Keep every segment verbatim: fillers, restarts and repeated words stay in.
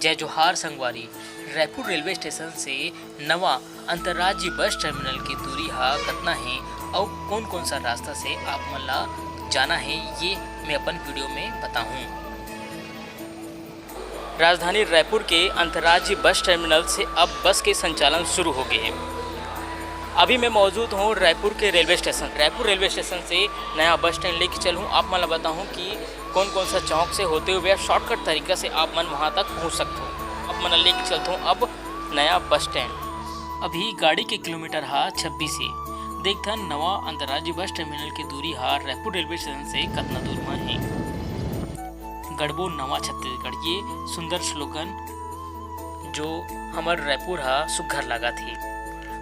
जय जोहार संगवारी। रायपुर रेलवे स्टेशन से नवा अंतर्राज्यीय बस टर्मिनल के दूरी हा कतना हे अउ कोन-कोन सा रास्ता से आप मन ला जाना हे, ये मैं अपन वीडियो में बताहूँ। राजधानी रायपुर के अंतर्राज्यीय बस टर्मिनल से अब बस के संचालन शुरू हो गए हे। अभी मैं मौजूद हूँ रायपुर के railway station. Raipur railway station से नया बस स्टैंड लेके चलूँ, आप मन ला बताहूँ कि कौन-कौन सा चौक से होते हुए या शॉर्टकट तरीका से आप मन वहाँ तक पहुँच सकथो। आप मन लेके चलथो अब नया बस स्टैंड। अभी गाड़ी के किलोमीटर हा छब्बीस हे। देखथन नवा अंतर्राज्यीय बस टर्मिनल के दूरी हा रायपुर रेलवे स्टेशन से कतना दूर मा हे। गढ़बो नवा छत्तीसगढ़, ये सुंदर स्लोगन जो हमर रायपुर हा सुघर लागत हे।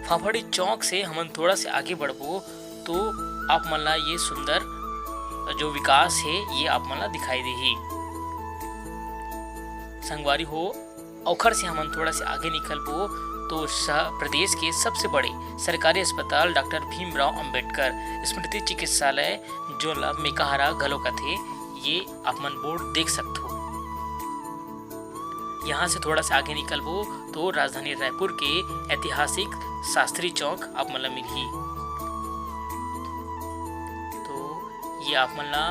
फाफड़ी चौक से हमन थोड़ा से आगे बढ़बो तो आप मन ला ये सुंदर जो विकास हे, ये आप मन ला दिखाई देही। संगवारी हो, ओखर से हमन थोड़ा से आगे निकलबो तो स-, प्रदेश के सबसे बड़े सरकारी अस्पताल डॉक्टर भीमराव अंबेडकर स्मृति चिकित्सालय, जो ला मेकाहारा घलो कथे, ये आप मन बोर्ड देख सकथो। यहाँ से थोड़ा सा आगे निकलबो तो राजधानी रायपुर के ऐतिहासिक शास्त्री चौक आप मन ला मिलही। तो ये आप मन ला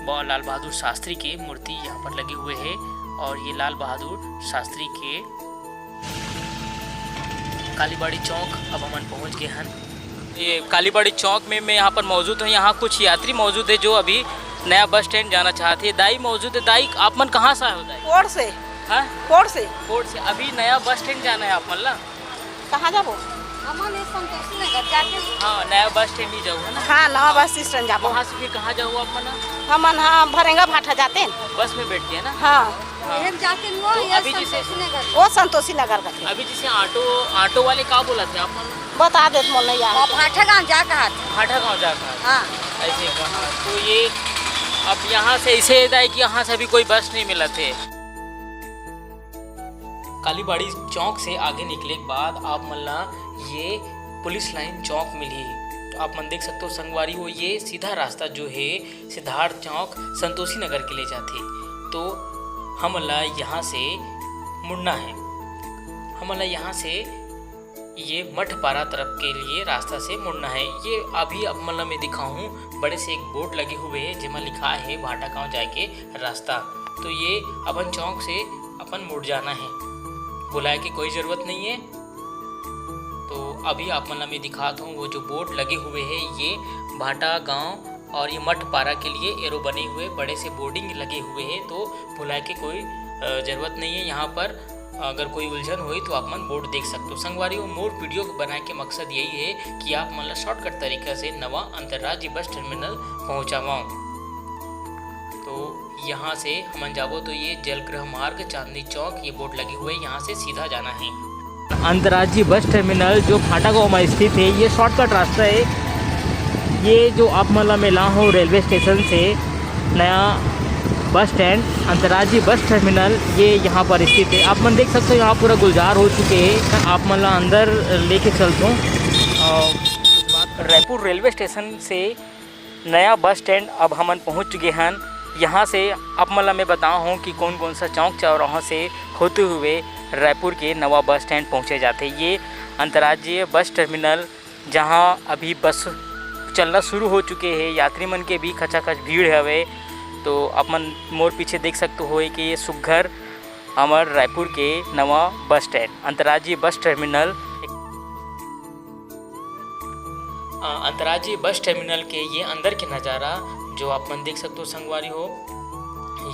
ब-, लाल बहादुर शास्त्री के मूर्ति यहाँ पर लगे हुए हे और ये लाल बहादुर शास्त्री के कालीबाड़ी चौक अब हमन पहुँच गए हन। ये कालीबाड़ी चौक में मैं यहाँ पर मौजूद हूँ। यहाँ कुछ यात्री मौजूद है जो अभी नया बस स्टैंड जाना चाहत हे। दाई मौजूद है। दाई, आप मन कहाँ से आए हो दाई? कोड़ से। हाँ? कोड़ से। कोड़ से। अभी नया बस स्टैंड जाना है आप मन ला? कहाँ जाबो? हमन ये संतोषी नगर जाते हैं। हाँ, नया बस स्टैंड ही जाओ, है ना? हाँ, नवा बस स्टैंड जाबो। वहाँ से फिर कहाँ जाओ आप मन? हमन हाँ भरेंगा भाटा जाते हैं। बस में बैठ के, है ना? हाँ। हाँ। एहन जाते हैं, वो तो ये अभी जैसे संतोषी नगर। वो संतोषी नगर का थे। अभी जैसे ऑटो, ऑटो वाले का बोला थे आप मन? बता देत मोला नहीं याद। और भाटा गांव जा कहा थे। भाटा गांव जा कहा थे। हाँ। ऐसे कहा। तो ये अब यहाँ से ऐसे है कि यहाँ से अभी कोई बस नहीं मिला थे। कालीबाड़ी चौक से आगे निकले के बाद आप मन ला ये पुलिस लाइन चौक मिलही। तो आप मन देख सकते हो संगवारी हो, ये सीधा रास्ता जो है सिद्धार्थ चौक संतोषी नगर के ले जाथे। तो हमन ला यहाँ से मुड़ना है, हमन ला यहाँ से ये मठपारा तरफ के लिए रास्ता से मुड़ना है। ये अभी आप मन ला मैं दिखाहूँ, बड़े से एक बोर्ड लगे हुए है जेमा लिखा है भाटा गांव जाए के रास्ता। तो ये अपन चौक से अपन मुड़ जाना है, भुलाए के कोई जरूरत नहीं है। तो अभी आप मन ला मैं दिखात हूँ, वो जो बोर्ड लगे हुए है ये भाटा गांव और ये मठपारा के लिए एरो बने हुए बड़े से बोर्डिंग लगे हुए है, तो भुलाए के कोई अ, जरूरत नहीं है। यहाँ पर अगर कोई उलझन होई तो आप मन बोर्ड देख सकते हो। संगवारी हो, मोर वीडियो को बनाए के मकसद यही है कि आप मन ला शॉर्टकट तरीका से नवा अंतर्राज्यीय बस टर्मिनल पहुँचावाऊँ। तो यहाँ से हमन जाबो तो ये जलगृह मार्ग, चांदनी चौक, ये बोर्ड लगे हुए, यहाँ से सीधा जाना है। अंतर्राज्यीय बस टर्मिनल जो भाटा गांव में स्थित है, ये शॉर्टकट रास्ता है। ये जो आप मन ला मैं ला हूँ रेलवे स्टेशन से नया बस स्टैंड, अंतर्राज्यीय बस टर्मिनल, ये यहाँ पर स्थित है। आप मन देख सकते हो यहाँ पूरा गुलजार हो चुके हैं। आप मन ला अंदर लेके चलता हूँ। अ, रायपुर रेलवे स्टेशन से नया बस स्टैंड अब हमन पहुँच चुके हन। यहाँ से आप मन ला मैं बताहूँ कि कौन कौन सा चौक चौराहों से होते हुए रायपुर के नवा बस स्टैंड पहुँचे जाते। ये अंतर्राज्यीय बस टर्मिनल, जहाँ अभी बस चलना शुरू हो चुके हैं, यात्री मन के भी खचाखच भीड़ हवे। तो आप मन मोर पीछे देख सकते हो कि ये सुघर हमर रायपुर के नवा बस स्टैंड, अंतर्राज्यीय बस टर्मिनल। अ, अंतर्राज्यीय बस टर्मिनल के ये अंदर के नज़ारा जो आप मन देख सकते हो संगवारी हो,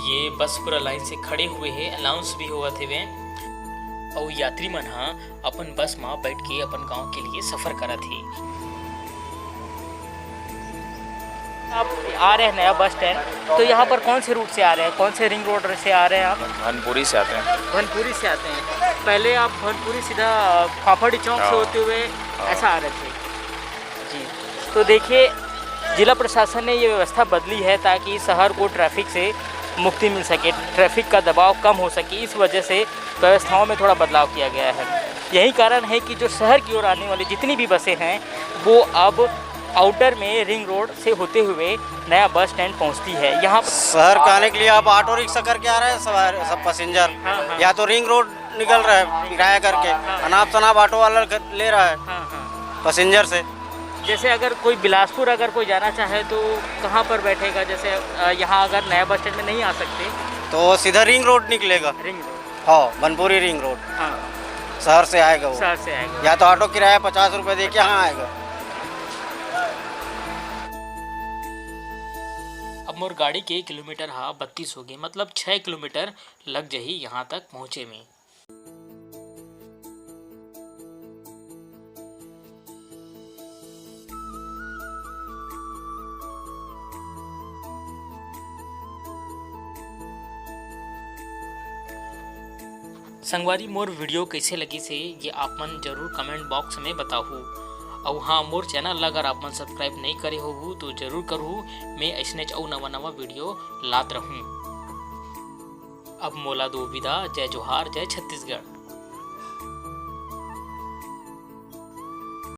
ये बस पूरा लाइन से खड़े हुए हैं, अनाउंस भी होवत हेवे, अउ यात्री मन ह अपन बस मा बैठ के अपन गांव के लिए सफर करत हे। आप आ रहे हैं नया बस स्टैंड, तो यहाँ पर कौन से रूट से आ रहे हैं, कौन से रिंग रोड से आ रहे हैं आप? धनपुरी से आते हैं। धनपुरी से आते हैं। पहले आप धनपुरी सीधा फाफड़ी चौक से हाँ। होते हुए हाँ। ऐसा आ रहे थे। जी, तो देखिए, जिला प्रशासन ने ये व्यवस्था बदली है ताकि शहर को ट्रैफिक से मुक्ति मिल सके, ट्रैफिक का दबाव कम हो सके। इस वजह से व्यवस्थाओं में थोड़ा बदलाव किया गया है। यही कारण है कि जो शहर की ओर आने वाली जितनी भी बसें हैं, वो अब आउटर में रिंग रोड से होते हुए नया बस स्टैंड पहुंचती है। यहाँ शहर के आने के लिए आप ऑटो रिक्शा करके आ रहे हैं सवार, सब पैसेंजर, हाँ, हाँ। या तो रिंग रोड निकल रहा है किराया करके, हाँ। अनाप शनाप ऑटो वाला कर, ले रहा है हाँ, हाँ। पैसेंजर से। जैसे अगर कोई बिलासपुर अगर कोई जाना चाहे तो कहाँ पर बैठेगा? जैसे, अ, यहाँ अगर नया बस स्टैंड में नहीं आ सकते तो वो सीधा रिंग रोड निकलेगा। Ring road. हाँ, बनपुरी रिंग रोड। हाँ। शहर से आएगा वो। शहर से आएगा। या तो ऑटो किराया पचास रुपये दे के यहाँ आएगा। अब मोर गाड़ी के किलोमीटर हा बत्तीस हो गए, मतलब छः किलोमीटर लग जाही यहाँ तक पहुँचे में। संगवारी, मोर वीडियो कैसे लगिस हे, ये आप मन जरूर कमेंट बॉक्स में बताहू। अउ हाँ, मोर चैनल ला अगर आप मन सब्सक्राइब नहीं करे होहू तो जरूर करहू। मैं ऐसनेच अउ नवा नवा वीडियो लात रहूँ। अब मोला दो विदा, जय जोहार, जय छत्तीसगढ़।